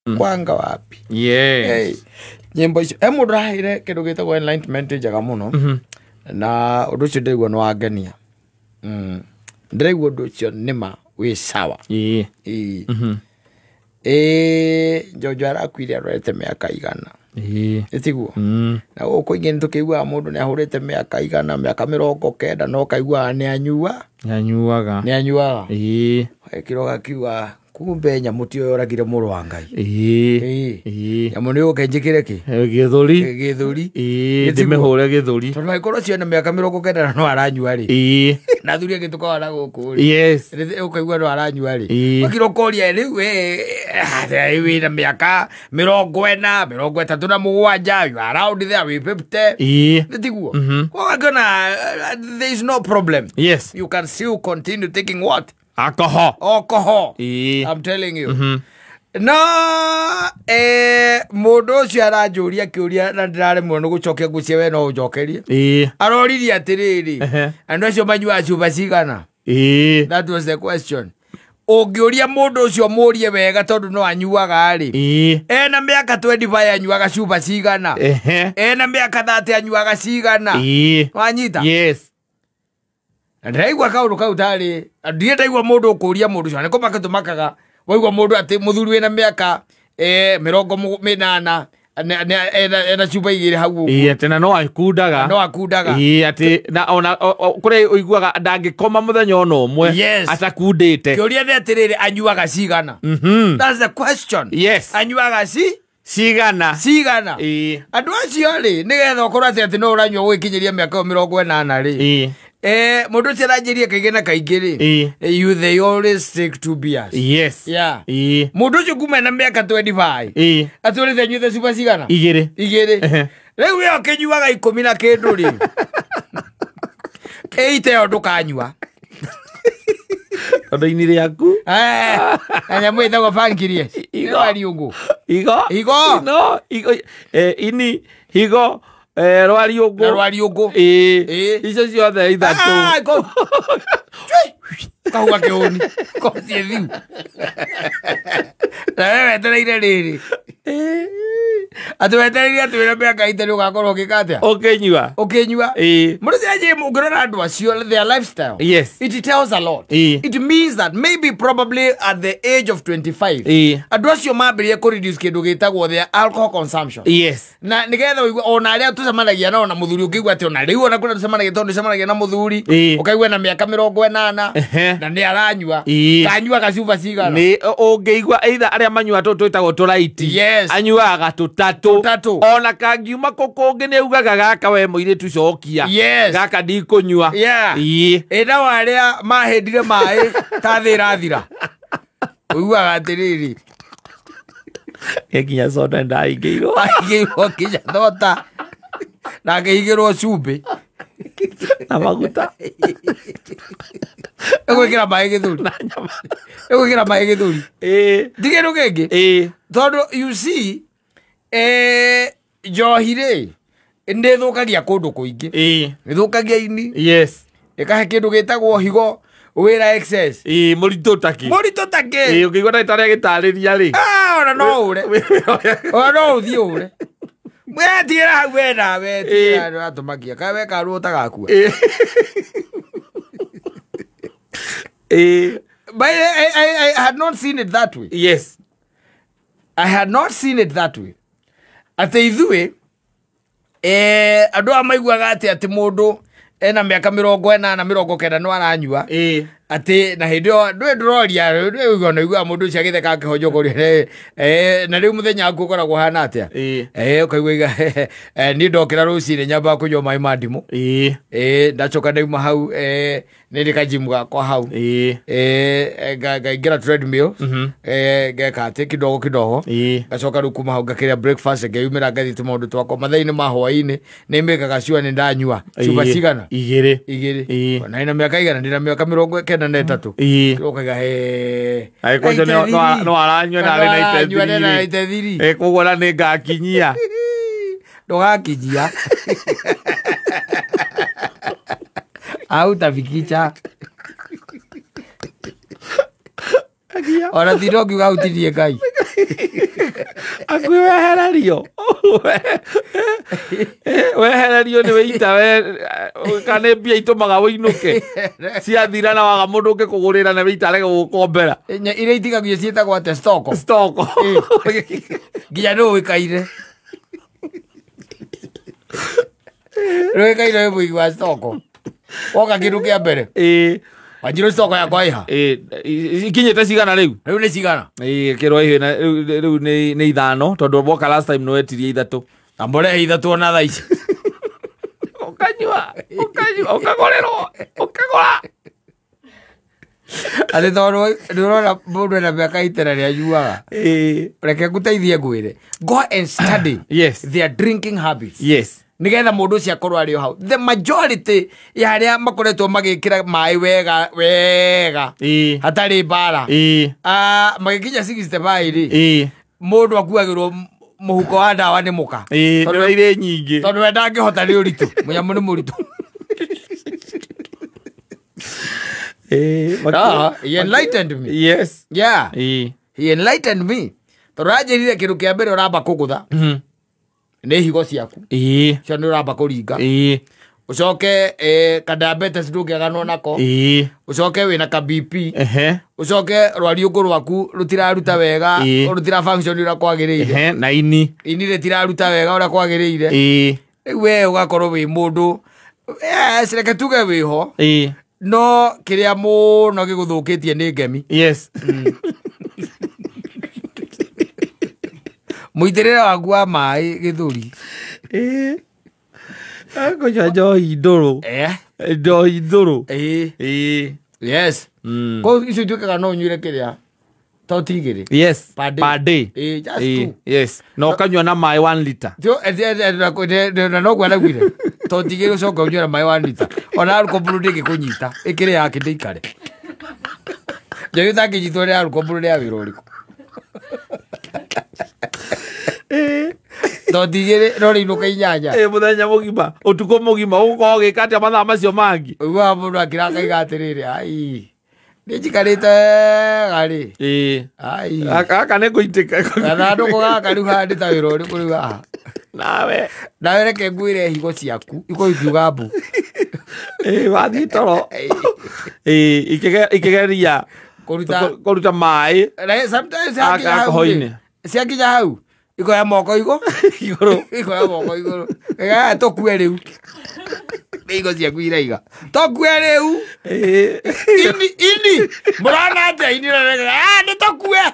Kwanga wapi? Yes. Hey, nyĩmbo icio he mũndũ araheire kĩndũ gĩtagwo enlightenment njega mũno na ũndũ ũcio ndĩraigua nĩ wangenia. Ndĩraigua ũndũ ũcio nĩma wĩ sawa. Ĩĩ. Ĩĩ. Ĩĩ, Njonjo arakuire arorete mĩaka 100. Ĩĩ. Ĩtiguo? Na gũkũ ingĩ nĩtũkĩiguaga mũndũ nĩahũrĩte mĩaka 100, mĩaka 90 no kaiguaga nĩanyua. Nĩanyuaga. Nĩanyuaga. Ĩĩ. Gekĩra gakiuga kumbe nyamũ tiyo yoragire mũrũ wa Ngai. Ĩĩ. Ĩĩ. Ĩĩ. Nyamũ nĩ yũke njĩkĩre kĩ? Gĩthũri. Gĩthũri. Ĩĩ, Gĩtiguo? ndĩmĩhũre gĩthũri. Tondũ angĩkorwo ciona mĩaka 90 na no aranyua rĩ. Ĩĩ. Na athuri angĩ tũkoragwo na gũkũ rĩ. Yes. Rĩrĩa ũkaigua no aranyua rĩ. Ĩĩ. Ũkira ũkoria rĩu rĩu wĩna mĩaka 40, 37, you are around there wĩ 50. Ĩĩ. Nĩ tiguo? Koguo ngĩona there is no problem. Yes. You can still continue taking what? Alcohol. Alcohol. Ĩĩ. I'm telling you. No mũndũ ũcio aranjũria kĩũria na ndĩraremwo nĩ gũcokia ngwĩciria we no ũnjokerie. Ĩĩ. Aroririe atĩrĩrĩ, Ehe. andũ acio manyuaga cuba cigana? Ĩĩ. That was the question. Ũngĩũria mũndũ ũcio mũrie wega tondũ no anyuaga rĩ. Ĩĩ. Ena mĩaka 25 anyuaga cuba cigana? Ehe. Ena mĩaka 30 anyuaga cigana? Ĩĩ. Wanyita? Yes. Na ndĩraigua kaũndũ kau tarĩ ndirĩ ndaigua mũndũ ũkũria mũndũ ũcio, na nĩko makĩtũmakaga waigua mũndũ atĩ mũthuri wĩna mĩaka 80 ena cuba 2 hau ũguo. Ĩĩ, atĩ na no akundaga. No akundaga. Ĩĩ, atĩ na ona kũrĩa ũiguaga ndangĩkoma mũthenya ona ũmwe Yes. atakundĩte. Kĩũria nĩ atĩrĩrĩ, anyuaga cigana? That's the question. Yes. Anyuaga Cigana. Cigana. Ĩĩ. Andũ acio rĩ, nĩgetha ũkorwo atĩ no ũranyua gũgĩkinyĩria mĩaka ĩyo 80 rĩ. Ĩĩ. Mũndũ ũcio aranjĩria kaingĩ na kaingĩ rĩ. Ĩĩ. You they always take two beers. Yes. Yeah. Ĩĩ. Mũndũ ũcio kuma na mĩaka 25. Ĩĩ. Atũrĩte anyuĩte cuba cigana? 2. 2. Ehe. Rĩu we ũkĩnyuaga 10 na kĩndũ rĩ. 8 ĩyo ndũkanyua. Tondũ ini rĩaku. Na nyamũ ĩtagwo pancreas. Igo. Rwariũngũ. Igo. Igo. No, igo. Ini, higo, rwariũngũ. Na rwariũngũ. Ĩĩ. Ĩĩ. Icio ciothe ithatũ. Ah, go. Kahua kĩhũni. Kotie thiu. Na we wetereire rĩrĩ. Atĩ wetereire atĩ wĩna mĩaka 80 ũgakorwo ũgĩka atĩa? Ũkĩnyua. Ũkĩnyua. Ĩĩ. Mũndũ ũcio anjĩe ũngĩrora andũ acio, their lifestyle. Yes. It tells a lot. Ĩĩ. It means that maybe probably at the age of 25. Ĩĩ. Andũ acio mambĩrĩrie kũ reduce kĩndũ gĩtagwo their alcohol consumption. Yes. Na nĩgetha ũigue ona arĩa tũcemanagia nao na mũthuri ũkĩigua atĩ ona rĩu ona kũrĩa tũcemanagia tondũ tũcemanagia na mũthuri Ĩĩ. ũkaigua na mĩaka 80 Ehe. na nĩ aranyua. Ĩĩ. Kanyuaga cuba cigana? Nĩ ũngĩigua either arĩa manyuaga tũtũ twĩtagwo tũraiti. Yes. Anyuaga tũtatũ. Tũtatũ. Ona kangiuma kũ kũngĩ nĩ augaga gaka we mũirĩtu cokia. Yes. Gaka ndikũnyua. Yeah. Ĩĩ. Ĩ nao arĩa mahĩndire maĩ ta thĩ ĩrathira. Ũiguaga atĩrĩrĩ. Nginya soda ndaingĩirwo. Aingĩirwo nginya thota. Na akĩhingĩrwo cumbĩ. Na maguta. Ĩgwĩkĩra maĩ gĩthũri. Na nyama. Ĩgwĩkĩra maĩ gĩthũri. Ĩĩ. Ti kĩndũ kĩngĩ. Ĩĩ. Tondũ you see, njohi rĩ, nĩ ĩthũkagia kũndũ kũingĩ. Ĩĩ. Ĩthũkagia ini. Yes. Ĩkahe kĩndũ gĩtagwo higo wĩra excess. Ĩĩ, mũritũ ta kĩ? Mũritũ ta kĩ? Ĩĩ, ũngĩigua ndagĩtarĩ agĩtarĩria rĩ. Ah, ona no ũre. Ona no ũthiĩ ũre. We tigĩra hau we nawe, tigĩra Ĩĩ. nĩũratũmakia. Kaĩ weka ruo ũtagakua? Ĩĩ. Ĩĩ. But I had not seen it that way. Yes. I had not seen it that way. Atĩ ithuĩ, andũ aya maiguaga atĩ mũndũ ena mĩaka 80, 90 no aranyua. Ĩĩ. Atĩ na hĩndĩ ĩyo ndũĩ ndũroria, ndũĩ ũiguaga na ũiguaga mũndũ ũcio agĩtheka akĩhonja ũkoria, na rĩu mũthenya waku ũkoragwo ũhana atĩa? Ĩĩ. Ũkaigua iga, niĩ ndokĩra rũcinĩ nyambaga kũnyua maĩ ma ndimũ. Ĩĩ. Ndacoka ndauma hau, nĩ ndĩ kajimu gakwa hau. Ĩĩ. Ngaingĩra treadmill. Ngeka atĩ kidogo kidogo. Ĩĩ. Ngacoka rĩu kuma hau ngakĩrĩa breakfast, ngeyumĩra ngathiĩ tũmaũndũ twakwa. Mathaa-inĩ ma hwaĩ-inĩ nĩ mĩkaga sure nĩ ndanyua. Cuba Ĩĩ. cigana? 2. 2. Ĩĩ. Ona ina mĩaka igana, ndĩna mĩaka 93. Ĩĩ. Ũkaiga, he. Angĩkorwo ũcio no aranyua na arĩ na Aranyua na itethiri. itethiri. Koguo ona nĩ ngakinyia. Ndũgakinyia. Hautafikicha. Ona ti no ngiuga autirie Ngai. Akui wehererio. Wehererio nĩ wĩita we kana nĩ mbia itũmaga wĩinũke. Ciathira na waga mũndũ ũngĩ kũgũrĩra na wĩita arege gũgũkombera. Iria itigagio ciĩtagwo atĩa stoko. Stoko. Nginya nĩ ũĩkaine. Nĩ ũĩkaine wĩ mũigi wa stoko. Woka kĩndũ kĩa mbere. Wanjirũ stoko yakwa ĩha. Ikinyĩte cigana rĩu? Rĩu nĩ cigana? Kĩrwo rĩu nĩ 5 tondũ woka last time nĩ wetirie 3. Na mũrehe 3 ona thaa ici. Ũkanyua, ũkanyua, ũkagũrĩrwo, ũkagũra. Atĩ tondũ nĩ ũrona mũndũ ena mĩaka itera nĩ anyuaga. Reke ngũteithie ngwĩre. Go and study their drinking habits. Yes. Nĩgetha mũndũ ũcio akorwo arĩ o hau. The majority ya arĩa makoretwo magĩkĩra maĩ wega wega hatarĩ mbara. Magĩkinya 65 rĩ, mũndũ akuagĩrwo mũhuko wa ndawa nĩ mũka. Tondũ irĩ nyingĩ. Tondũ we ndangĩhota nĩ ũritũ. Mũnyamũ nĩ mũritũ. He enlightened me. Yes. Yeah. He enlightened me. Tondũ anjĩrire kĩndũ kĩa mbere ũramba kũgũtha. Nĩ higo ciaku. Cio nĩ ũramba kũringa. Ũcoke ka diabetes ndũngĩaganwo nako. Ũcoke wĩna ka BP. Ũcoke rwariũngũ rwaku rũtiraruta wega, rũtira function ũrĩa kwagĩrĩire. Na ini. Ini rĩtiraruta wega ũrĩa kwagĩrĩire. Rĩu we ũgakorwo wĩ mũndũ, yes, reke tuge wĩho. No kĩrĩa mũno gĩgũthũkĩtie nĩ ngemi. Yes. Mũitĩrĩre waku wa maĩ gĩthũri. Kũnyua njohi ndũrũ. Njohi ndũrũ. Yes. Koguo icio ituĩkaga no ũnyuĩre kĩrĩa toti 2. Yes. Per day. Per day. Just 2. Yes. Na ũkanyua na maĩ 1 liter. Na noguo araugire. Toti 2 ũcoke ũnyue na maĩ 1 liter. Ona alcohol ndĩngĩkũnyita. Ĩkĩrĩ yake ndĩikare. Njohi ũtangĩnyitwo nĩ alcohol nĩ ya wĩra ũrĩkũ? Toti 2 no rĩinũka 8. Mũthenya mũgima, ũtukũ mũgima ũgũkorwo ũgĩka atĩa mathaa macio mangĩ? Ũiguaga mũndũ akĩrakaiga atĩrĩrĩ, ai, nĩ njikarĩte wega rĩ. Ai. Gaka nĩ ngũitĩka. Gathandũkũ gaka rĩu haha nĩ ta wĩra ũrĩkũ rĩu haha? Nawe. Nawe reke ngwĩre higo ciaku ikorwo ikiuga mbu. Wathiĩ toro. Ikĩgeria kũruta maĩ. Sometimes Alcohol-inĩ. ciakinya hau ikoya moko igũrũ. Ikoya moko igũrũ. Ĩgaya tũkue rĩu. Nĩ higo ciaku iraiga. Tũkue rĩu. Ini, ini. Mũrona atĩa ini nĩ tũkue.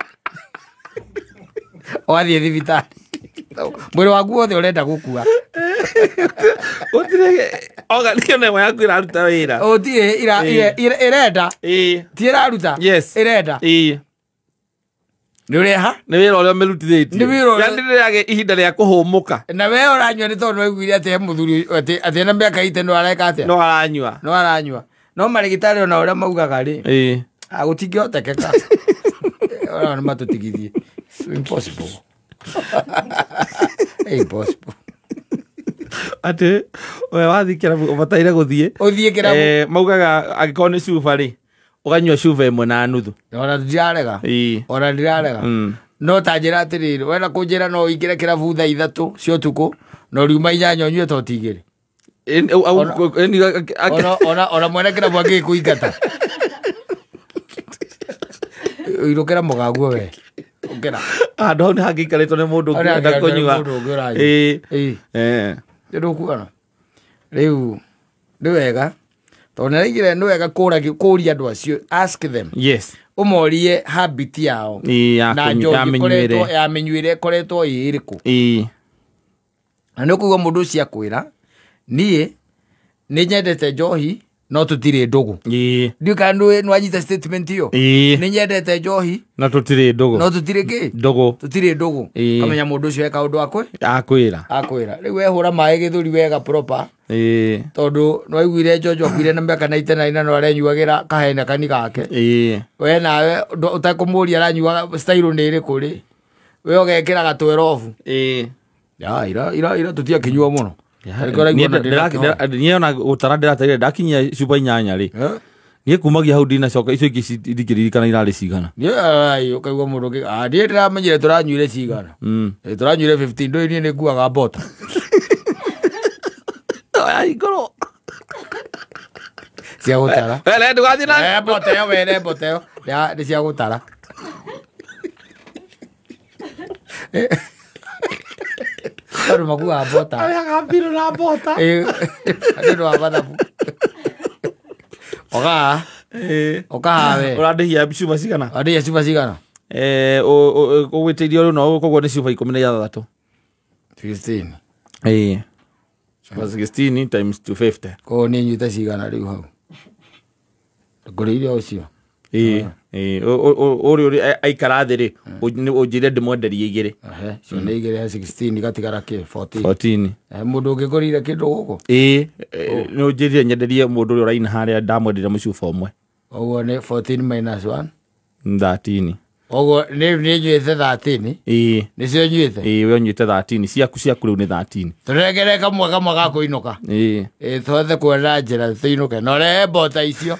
Wathiĩ thibitarĩ. Mwĩrĩ waku wothe ũrenda gũkua. Gũtirĩ organ ĩno yaku ĩraruta wĩra. Gũtirĩ ĩrenda. Ti ĩraruta. Yes. Ĩrenda. Nĩ ũreha? Nĩ wĩra ũrĩa ũmĩrutithĩtie. Nĩ wĩra ũrĩa- Yaani rĩrĩa ihinda rĩa kũhũmũka. Na we ũranyua nĩ tondũ waiguire atĩ he mũthuri atĩ ena mĩaka ite no areka atĩa? No aranyua. No aranyua. No marĩgĩtarĩ ona ũrĩa maugaga rĩ. Gũtingĩhotekeka. Ona nĩ matũtigithie. It's impossible. Impossible. Atĩ we wathiĩ kĩrabu ũbataire gũthiĩ. Ũthiĩ kĩrabu. Maugaga angĩkorwo nĩ cuba rĩ, ũganyua cuba 1.5. Ona ndirarega. Ona ndirarega. No ta njĩra atĩrĩrĩ, wenda kũnjĩra no ũingĩre kĩrabu thaa 3 cia ũtukũ, na ũriuma 8 ũnyue toti 2. Ona mwene kĩrabu angĩgĩkũingata. Ũirũkĩra mũgaguo we. Ũkĩra. Handũ hau nĩ hangĩikarĩtwo nĩ mũndũ Hau ũngĩ nĩ ũrenda hangĩikarĩtwo nĩ kũnyua. mũndũ ũngĩ ũranyua. Nĩ ndũkuona. Rĩu nĩ wega. Tondũ nĩaraigire nĩ wega kũria andũ acio, ask them. Yes. Ũmorie habit yao. Na njohi Ya mĩnyuĩre. ĩkoretwo, ya mĩnyuĩre ĩkoretwo ĩ ĩrĩkũ. Na nĩ ũkũigua mũndũ ũcio akwĩra, niĩ nĩ nyendete njohi no tũtirĩ ndũgũ. Ndiũĩ kana nĩ wanyita statement ĩyo. Nĩ nyendete njohi Na tũtirĩ ndũgũ. No tũtirĩ kĩ? Ndũgũ. Tũtirĩ ndũgũ. Kamenya mũndũ ũcio eka ũndũ akwe? Akwĩra. Akwĩra. Rĩu wehũra maĩ gĩthũri wega proper. Tondũ nĩ waiguire Njonjo akuire na mĩaka 99 no arenyuagĩra kahenekani gake. We nawe ũtekũmũria aranyuaga style nĩ ĩrĩkũ rĩ? We ũgekĩra gatwerobu. Ya, ira, ira, ira tũtiakĩnyua mũno. Niĩ ona gũtara ndĩratarire ndakinyia cuba 8 rĩ. Niĩ kumagia hau ndinacoka icio ingĩ ndingĩririkana irarĩ cigana. Niĩ ai ũkaigua mũndũ ũngĩ ah niĩ ndĩramenyire tũranyuire cigana. Tũranyuire 15 ndũĩ niĩ nĩ nguaga mbota. Oya ingorwo. Cia gũtara. Wele ndũgathiĩ na Mbota ĩyo were mbota ĩyo nĩ cia gũtara. Andũ makuaga mbota. Arĩhaga mbirũ na mbota. Nĩ ũndũ wa mathabu. Oka. Oka we. Ũrandĩhia cuba cigana? Andĩhia cuba cigana? Ũgwĩtĩirie rĩu no koguo nĩ cuba 16. 16. Cuba 16 times 250. Koguo nĩ nyuĩte cigana rĩu hau? Ngũrĩire ũcio. Ũrĩ ũrĩ aikara thĩ rĩ, ũnjĩre ndĩmwenderie igĩrĩ. Cio nĩ igĩrĩ he 16 igatigara kĩ? 14. 14. Mũndũ ũngĩkũrĩire kĩndũ gũkũ? Nĩ ũnjĩrire nyenderie mũndũ ũrĩa ũraina harĩa ndamwenderia mũcuba ũmwe. Ũguo nĩ 14 minus 1? 13. Ũguo nĩ nyuĩte 13? Nĩcio nyuĩte? We ũnyuĩte 13. Ciaku rĩu nĩ 13. Tũrengere kamwe kamwe ga kũinũka. Twethe kuona njĩra tũinũke. Na ũrehe mbota icio.